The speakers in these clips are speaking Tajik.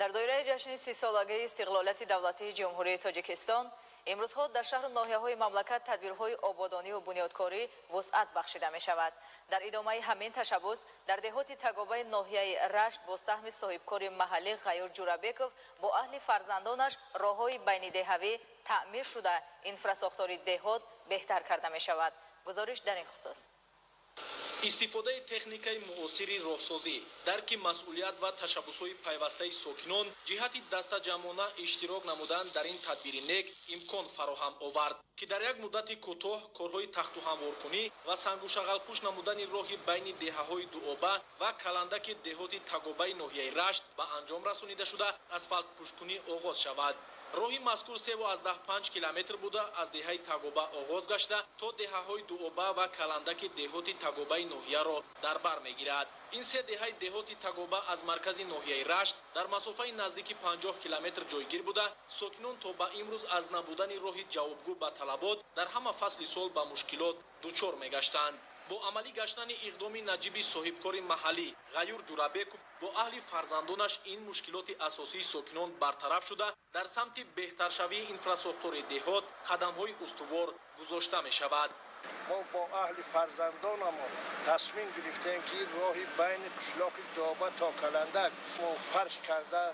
Дар доираи ҷашни 30-солагии истиқлолияти давлатии Ҷумҳурии Тоҷикистон имрӯзҳо дар шаҳру ноҳияҳои мамлакат тадбирҳои ободониву бунёдкорӣ вусъат бахшида мешавад. Дар идомаи ҳамин ташаббус дар деҳоти Тагобаи ноҳияи Рашт бо саҳми соҳибкори маҳаллӣ Ғайюр Ҷурабеков бо аҳли фарзандонаш роҳҳои байнидеҳавӣ таъмир шуда, инфрасохтори деҳот беҳтар карда мешавад. Гузориш дар ин хусус. Истифодаи техникаи муосири роҳсозӣ, дарки масъулият ва ташаббусҳои пайвастаи сокинон ҷиҳати дастаҷамъона иштирок намудан дар ин тадбири нек имкон фароҳам овард, ки дар як муддати кӯтоҳ корҳои тахту ҳамворкунӣ ва сангушағалпӯш намудани роҳи байни деҳаҳои Дуоба ва Каландаки деҳоти Тагобаи ноҳияи Рашт ба анҷом расонида шуда, асфалтпӯшкунӣ оғоз шавад. Роҳи мазкур 3,5 километр буда, аз деҳаи Тагоба оғоз гашта то деҳаҳои Дуоба ва Каландаки деҳоти Тагобаи ноҳияро дар бар мегирад. Ин се деҳаи деҳоти Тагоба аз маркази ноҳияи Рашт дар масофаи наздики 50 километр ҷойгир буда, сокинон то ба имрӯз аз набудани роҳи ҷавобгӯ ба талабот дар ҳама фасли сол ба мушкилот дучор мегаштанд. Бо амалӣ гаштани иқдоми наҷиби соҳибкори маҳаллӣ Ғайюр Ҷурабеков бо аҳли фарзандонаш ин мушкилоти асосии сокинон бартараф шуда, дар самти беҳтаршавии инфрасохтори деҳот қадамҳои устувор гузошта мешавад. Мо бо аҳли фарзандонамон тасмим гирифтем, ки роҳи байни қишлоқи Дуоба то Каландак мо фарш карда,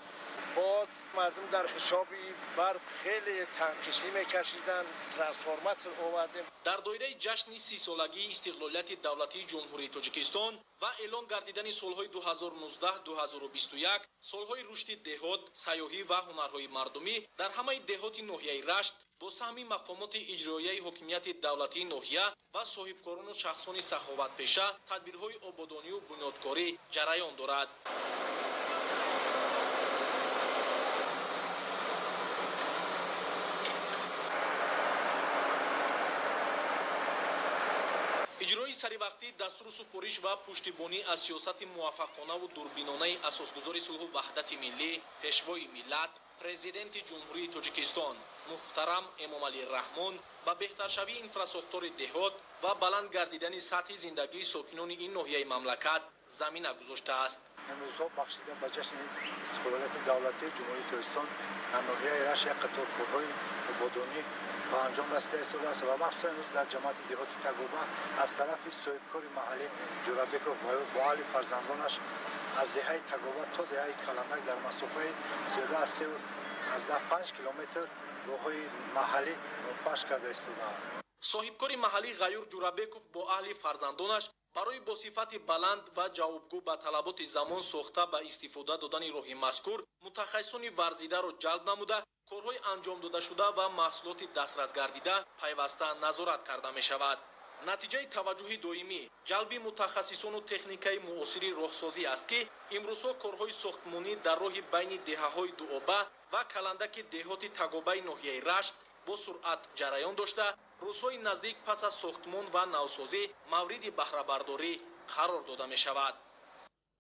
бод мардум дар ҳисоби барқ хеле танқисӣ мекашиданд, трансформатор овардем. Дар доираи ҷашни 30-солагии истиқлолияти давлатии Ҷумҳурии Тоҷикистон ва эълон гардидани солҳои 2019-2021 солҳои рушди деҳот, сайёҳӣ ва ҳунарҳои мардумӣ дар ҳамаи деҳоти ноҳияи Рашт бо саҳми мақомоти иҷроияи ҳокимияти давлатии ноҳия ва соҳибкорону шахсони саховатпеша тадбирҳои ободониву бунёдкорӣ ҷараён дорад. Иҷрои саривақтии дастуру супориш ва пуштибонӣ аз сиёсати муваффақонаву дурбинонаи асосгузори сулҳу ваҳдати миллӣ, пешвои миллат, президенти Ҷумҳурии Тоҷикистон муҳтарам Эмомалӣ Раҳмон ба беҳтаршавии инфрасохтори деҳот ва баланд гардидани сатҳи зиндагии сокинони ин ноҳияи мамлакат замина гузоштааст. Имрӯзҳо бахшида ба ҷашни истиқлолияти давлатии Ҷумҳурии Тоҷикистон дар ноҳияи Рашт як қатор корҳои ободонӣ ба анҷом расида истодааст ва махсусан имрӯз дар ҷамоати деҳоти Тагоба аз тарафи соҳибкори маҳаллӣ Ҷурабеков бо аҳли фарзандонаш аз деҳаи Тагоба то деҳаи Каландак дар масофаи зиёда аз 3,5 километр роҳҳои маҳаллӣ фарш карда истодаанд. Соҳибкори маҳаллӣ Ғайюр Ҷурабеков бо аҳли фарзандонаш барои бо сифати баланд ва ҷавобгӯ ба талаботи замон сохта ба истифода додани роҳи мазкур мутахассисони варзидаро ҷалб намуда, корҳои анҷом додашуда ва маҳсулоти дастрас гардида пайваста назорат карда мешавад. Натиҷаи таваҷҷӯҳи доимӣ ҷалби мутахассисону техникаи муосири роҳсозӣ аст, ки имрӯзҳо корҳои сохтмонӣ дар роҳи байни деҳаҳои Дуоба ва Каландаки деҳоти Тагобаи ноҳияи Рашт бо суръат ҷараён дошта, рӯзҳои наздик пас аз сохтмон ва навсозӣ мавриди баҳрабардорӣ қарор дода мешавад.